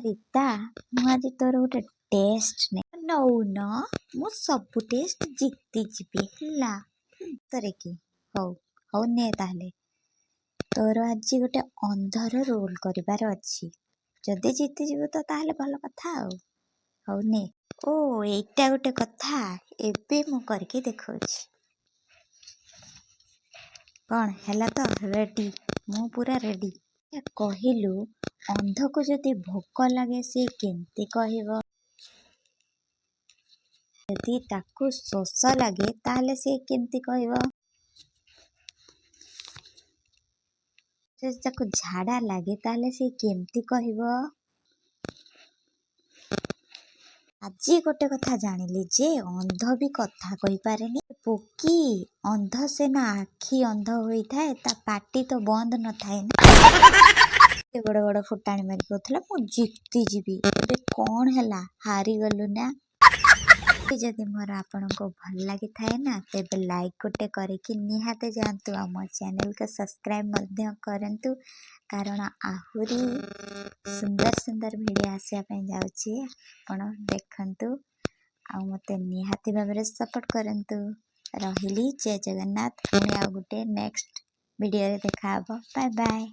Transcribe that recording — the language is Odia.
ରୀତା, ମୁଁ ଆଜି ତୋର ଗୋଟେ ଟେଷ୍ଟ ନଉନ। ମୁଁ ସବୁ ଟେଷ୍ଟ ଜିତିଯିବି, ହେଲା ସତରେ କି? ହଉ ହଉ, ନେ ତାହେଲେ। ତୋର ଆଜି ଗୋଟେ ଅନ୍ଧର ରୋଲ୍ କରିବାର ଅଛି। ଯଦି ଜିତିଯିବୁ ତ ତାହେଲେ ଭଲ କଥା ଆଉ। ହଉ ନେ। ଓ, ଏଇଟା ଗୋଟେ କଥା। ଏବେ ମୁଁ କରିକି ଦେଖାଉଛି। କ'ଣ ହେଲା ତ? ରେଡ଼ି, ମୁଁ ପୁରା ରେଡ଼ି। କହିଲୁ, ଅନ୍ଧକୁ ଯଦି ଭୋକ ଲାଗେ, ସେ କେମିତି କହିବ? ଯଦି ତାକୁ ଶୋଷ ଲାଗେ, ତାହେଲେ ସେ କେମିତି କହିବ? ଯଦି ତାକୁ ଝାଡ଼ା ଲାଗେ, ତାହେଲେ ସେ କେମିତି କହିବ? ଆଜି ଗୋଟେ କଥା ଜାଣିଲି ଯେ ଅନ୍ଧ ବି କଥା କହିପାରେନି। ପୋକି, ଅନ୍ଧ ସିନା ଆଖି ଅନ୍ଧ ହୋଇଥାଏ, ତା ପାଟି ତ ବନ୍ଦ ନଥାଏ ନା। ଏତେ ବଡ଼ ବଡ଼ ଫୁଟାଣି ମାରି କହୁଥିଲା ମୁଁ ଜିତିଯିବି। ଏବେ କ'ଣ ହେଲା? ହାରିଗଲୁ ନା? ଯଦି ମୋର ଆପଣଙ୍କୁ ଭଲ ଲାଗିଥାଏ ନା, ତେବେ ଲାଇକ୍ ଗୋଟେ କରିକି ନିହାତି ଯାଆନ୍ତୁ ଆଉ ମୋ ଚ୍ୟାନେଲକୁ ସବସ୍କ୍ରାଇବ୍ ମଧ୍ୟ କରନ୍ତୁ, କାରଣ ଆହୁରି ସୁନ୍ଦର ସୁନ୍ଦର ଭିଡ଼ିଓ ଆସିବା ପାଇଁ ଯାଉଛି। ଆପଣ ଦେଖନ୍ତୁ ଆଉ ମୋତେ ନିହାତି ଭାବରେ ସପୋର୍ଟ କରନ୍ତୁ। ରହିଲି, ଜୟ ଜଗନ୍ନାଥ। ପୁଣି ଆଉ ଗୋଟେ ନେକ୍ସଟ ଭିଡ଼ିଓରେ ଦେଖାହେବ। Bye bye.